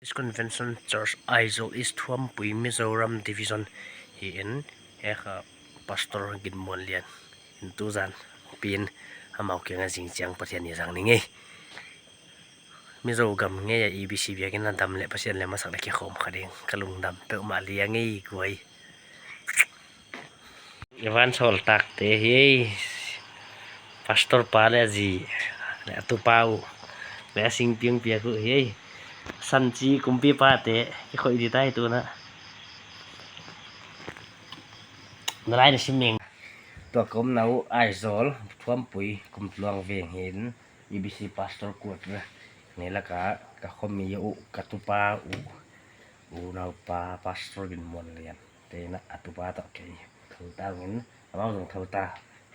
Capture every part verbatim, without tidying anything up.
Baptist Convention Church Aizawl East Thuampui Mizoram Division hi in, eh, kha Pastor Ginmuan Lian in tuzan pi in amau kiang a zing chiang Pathian ni zang ni ngei. Mizo gam ngei a E B C biakinn a dam leh Pathian lem a sak leh kikhawm kha ding ka lungdam peuhmah liang ei guai. Van sawl takte hi ei. Pastor pa leh a zi, leh a tupa uh, leh a singpiang piak uh hi ei. Sanchi kumpipa te, i khoih di tai tuna. Na lai na sim meng. Tua ka omna uh Aizawl, Thuampui, Kumtluang veng hi in, E B C Pastor Quarter. Nei laka, ka khomi uh, ka tupa uh, unaupa Pastor Ginmuan Lian. Te na a tupa toh kei. Thou ta ngin, amau zong thou ta.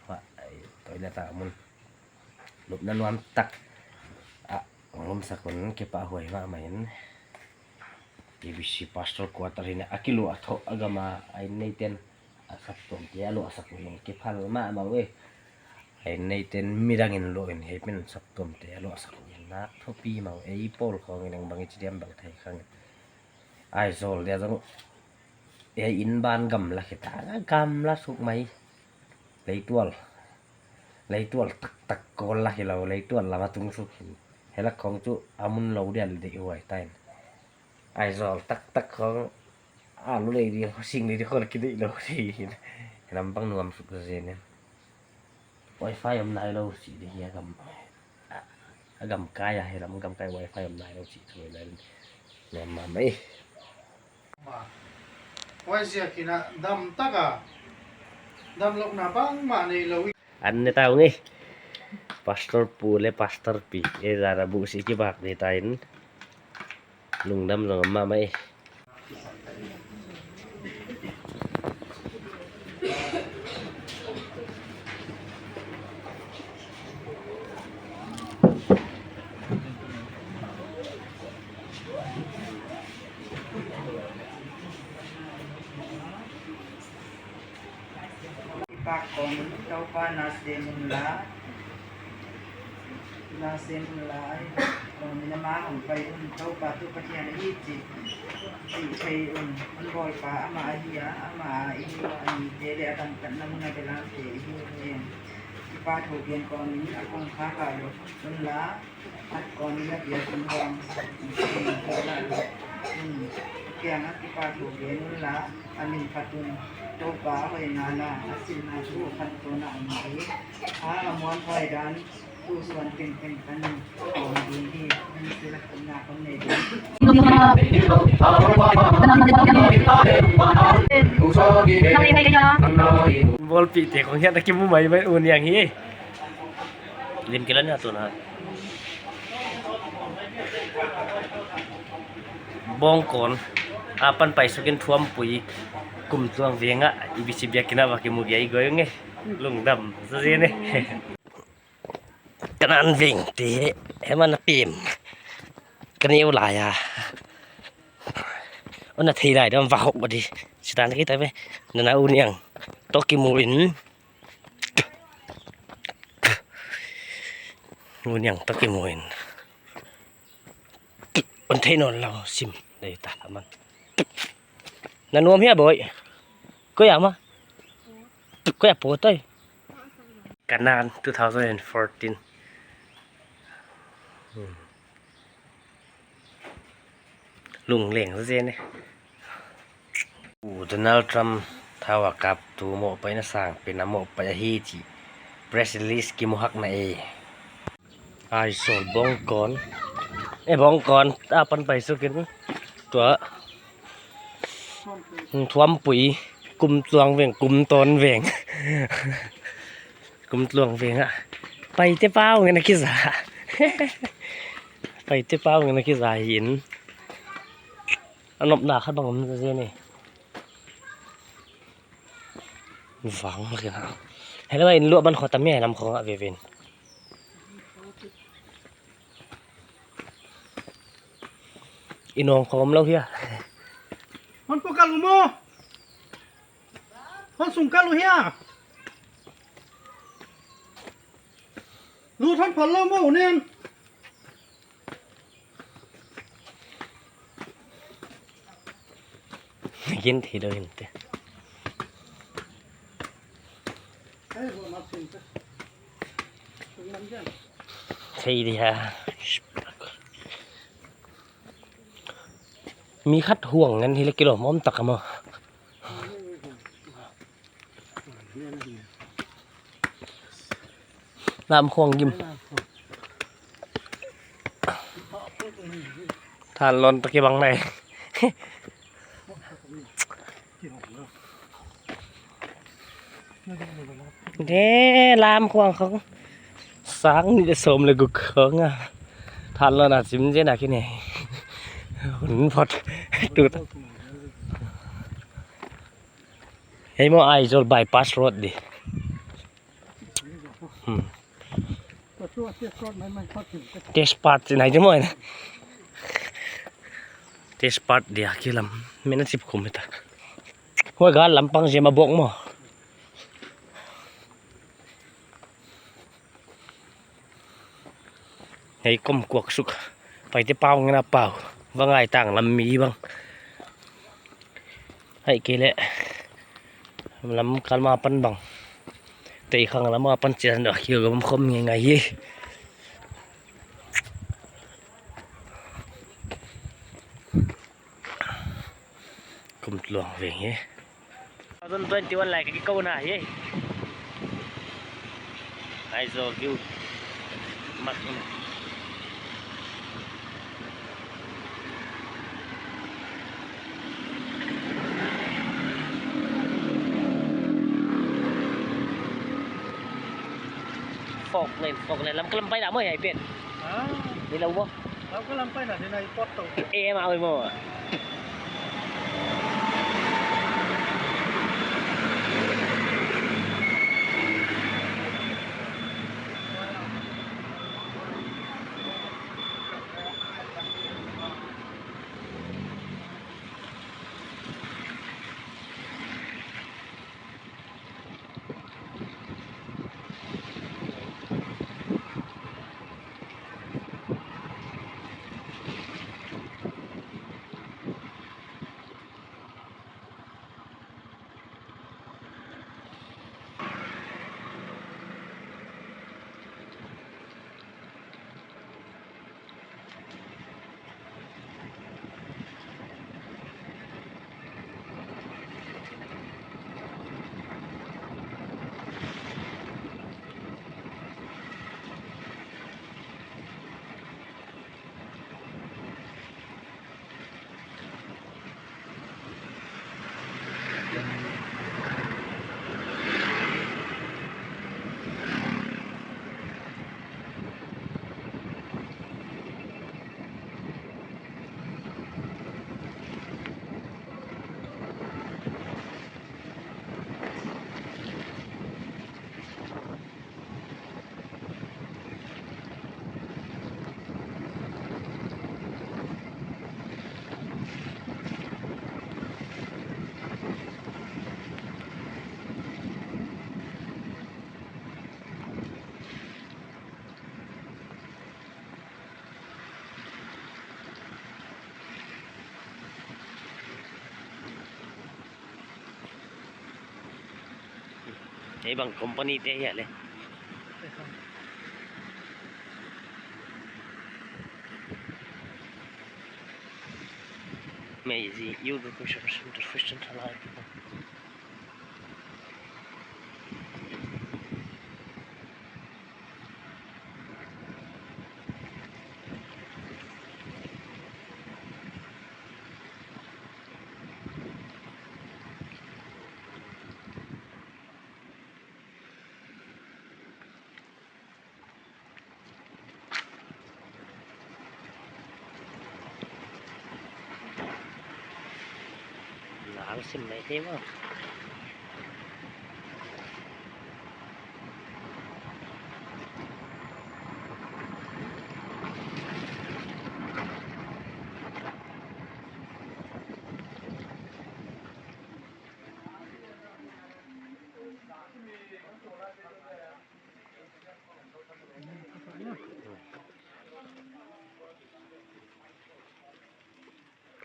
Wa, ai, toilet a mun. Lupna nuam tak. A, ngum sakun kipahhuai mahmah in. E B C Pastor Quarter hi in a kiluah thoh a gam a, a inn neiten a saptuam te a luahsak uh hi in kiphal mahmah uh ei. A inn neiten midang in luah in hei pen saptuam te a luahsak uh hi in nak thupi mah uh ei pawl khawng in eng bang i chi diam bang thei khang. Aizawl dia zong ei inn ban gamla khita, gamla suk mai. Leitual. Leitual taktak kawl la hilou, leitual lam a tung suk hi in. Helak khawng chu a mun lou dia leh deihhuai ta in. Aizawl taktak khawng a lu lei di, sing lei di khawng kideih lou di hi in. Lam bang nuam suk zen in. Wifi om nailou chih di hi a gam. A gamkai a, hilam gamkai wifi om nailou chih thu lai. Nuam mahmah ei. Huaiziakin a dam taka, damlouhna bangmah neilou. An ne ta ung ei. Pastor pu leh Pastor pi, ei zara buh si kibak di ta in. Lungdam zong mahmah ei. Pak kong Toupa na sem un la. Na sem un la, kong ni na ma hong pai un, Toupa tu Pathian ahi chih, chih thei un, hon bawl pa amah ahi a, amah ahi a, a nite leh a dangtatna mun a belamte ahi uh hen. Kipahthu gen kong ni a kong kha kha lou un la. At kon na bia kun bang. Kiang a kipahthu gen un la, a min phat un. Toupa hoihna la, a silna thu khat tawh na om hi. A, a muanhuai dan, tu suan tengteng kan om ding hi. Min sila kun na kon nei ding. Bawlpihte khong hian a kimu maimai un yang hi. Lim kila na tu na. Bawngkawn apan paisuk in Thuampui Kumtluang veng a E B C biakinn a va kimu gei goi nge. Lungdam zaw zen e. Ka nan veng te he man a pem. Ka neu lai a. Hon na thei lai dam va hok ba di. Sitan ki ta ve. Na na u niang toh kimu in. U niang toh kimu in. Hon thei nawn lou sim. Dei ta man. Na nuam hia boi. Koi a ma. Koi a po toi. Ka nan two thousand and fourteen. Hmm. Lungleng zaw zen e. U Donald Trump thau a kap tu mohpaihna sang pen a mohpaih ahi chih press release kimu hak na e. Aizawl Bawngkawn. E Bawngkawn apan paisuk in tua Thuampui Kumtluang veng, Kumtawn veng. Kumtluang veng a. Paite pau ngen a kiza. Paite pau ngen a kiza hi in. A nopna khat bang om zaw zen e. Vang ma kena. Helai in luah ban khawt a mi ai lam khong a ve ven. I nong khawm lou hia. Hon pu kal u maw. Hon sung kal u hia. Lu thon phal lou maw nen. Gen thei lou hinte. Thei dia. Mi khat huang ngen hi leh kilawm om tak a maw. Lamkhuang gim. Thanlon toh kibang nai. Te Lamkhuang khong sang nih leh sawm leh guk khong a. Thanlon a chim zen a kine. Hun phot. Tu ta. Hei maw Aizawl bypass road di. Hmm. Test part chin hai te maw. Test part dia kilam. Mena chip khum ta. Huai gal lampang jem a bawk maw. Hei kom kuak suk. Paite pau ngen a pau. Vangai tang lam mi bang. Hei kei leh. Lamkal ma pan bang. Teikhang lam ma pan chian a kiu gam khom ngai ngai hi. Kum tluang veng hi. Two thousand twenty-one lai ka kikouna hi. Aizawl view. Mak. Fog leh, fog leh. Lamkal lam pai dah maw hiai pen. Ah. Ni lau bo. Lamkal lam pai na, ni na i pot tau. Eh, ma oi maw. Hei bang company te hia leh. Mei zi youth recreation center, Christian Thalai. Lal sim mai thei maw.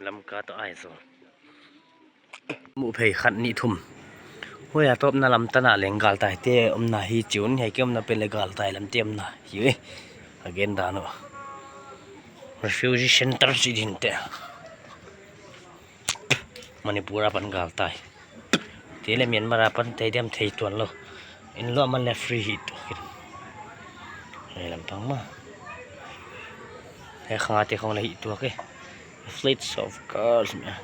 Lamka toh Aizawl. Muh phei khat nih thum. Huai a tawpna lam tan a leng galtai te omna hi chiun, hiai ke omna pen leng galtai lam te omna hi ve. Again dan uh. Refugee center chi din te. Manipur apan galtai. Te leng Myanmar apan te diam thei tuan lou. In lua man leng free hi tuak in. Hei lam pang mah. Hei khang a te khong leng hi tuak e. Fleets of cars, man.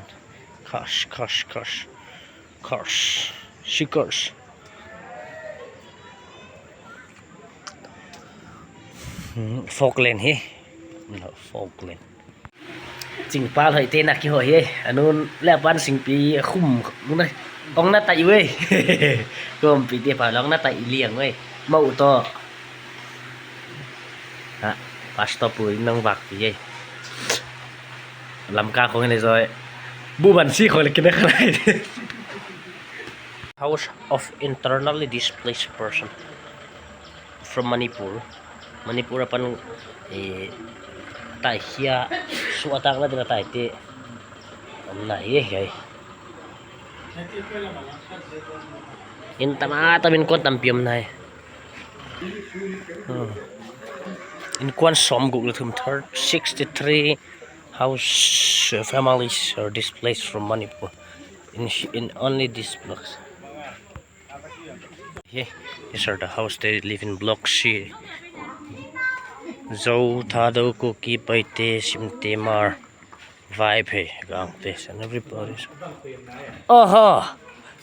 Cars, cars, cars. Cars. She cars. Hmm, Falkland hi. No, Falkland. Chingpal hoih te na kihoih e. A nun leh a pan singpi a khum nai. Ong na tai ve. Kum pi te pa long na tai liang ve. Mau to. Ha, pastor pu in nang vak pi e. Lamka khong ne zoi. Bu ban si khong leng kine khalai. House of internally displaced person from Manipur. Manipur apan, eh, tai hia suatak na dina tai te. Omna hi, hi. In tam a tam in kuan tampi omna hi. Hmm. In kuan sawmguk leh thum third, sixty-three house, uh, families are displaced from Manipur. In, in only this blocks. Here, these are the house they live in, Block C. Zo, Thadou, Kuki, Paite, Simte, Hmar, Vaiphei, Gangte, and everybody. Oho!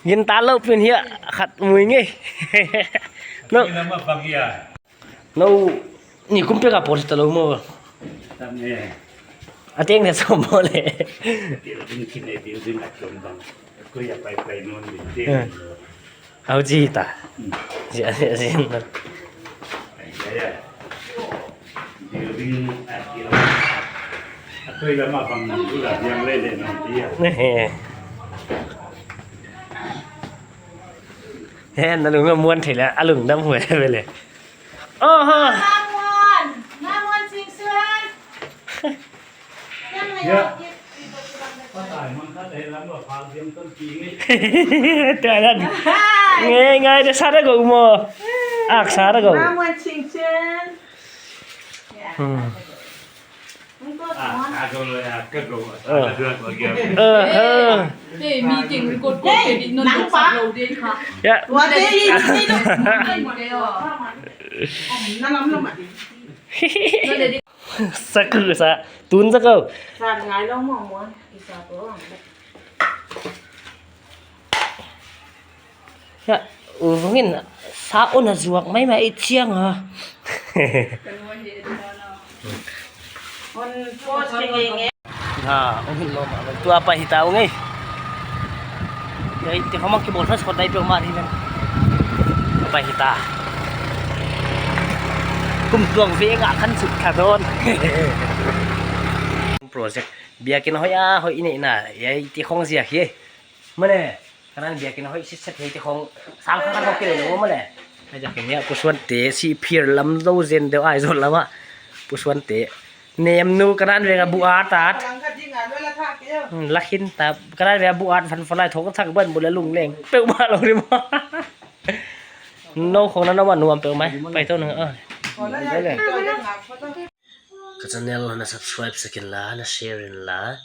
Gin ta lou pin hia khat mui nge. No. No, ni kum pek a por ta lou maw. Tam e. A teng ne som maw leh. Building kine, building a tum bang. Ko ya pai pai non di te. Eh. Au ji ta. Hmm. Ji a ji na. Ai, ai, ai. Building a tum. A toi la ma bang tu la yang le le non di ya. Ne. He, na lung muan thei leh, a lungdam huai ve leh. Oho. Mamuan, Mamuan Singsuan. Ya. Tuan. Ngai ngai de sa da go mo. Ak sa da go. Mamuan Singsuan. Hmm. Ah, ka go le, ah, ka go. Ah. Ah, ah. Eh, eh, meeting record ko edit non sa lo de kha. Ya. Wa de i ni lo. Na lam lo ma. Sa ku sa, tun sa ko. Sa ngai lo mo mo, i sa ko. Ya, u vungin sa on a zuak maimai chiang a. Ha, ong hin lo ma, tua pa hita ong ei. Ei, te khong mang ki bol thas ko dai pe ma ri len. Pa hita. Kum tuang ve nga khan sut kha don. Project. Biakin hoih a, hoih i neihna. Ei, te khong ziak hi. Mane, kanan biakin hoih sitset hi te khong sang kha kha hoih kei lou mane. Ai jakin ya, Pu Suante, si phiar lam zo zen deuh Aizawl lama. Pu Suante. Nemnu kanan veng a bu at at. Hmm, lakhin ta, kanan veng a bu at fan fan lai thok thak ban bu le lung leng. Peuhmah lou ni ma. No khong na no ma nuam peuhmah. Pai tou na. Ah. Ka channel na subscribe sak in la, na share in la.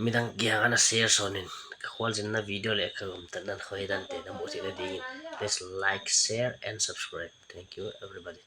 Midang kiang ana share sawn in. Ka khualzinna video leh ka lawmtatna khoi dan te na muh theihna dingin. Please like, share and subscribe. Thank you everybody.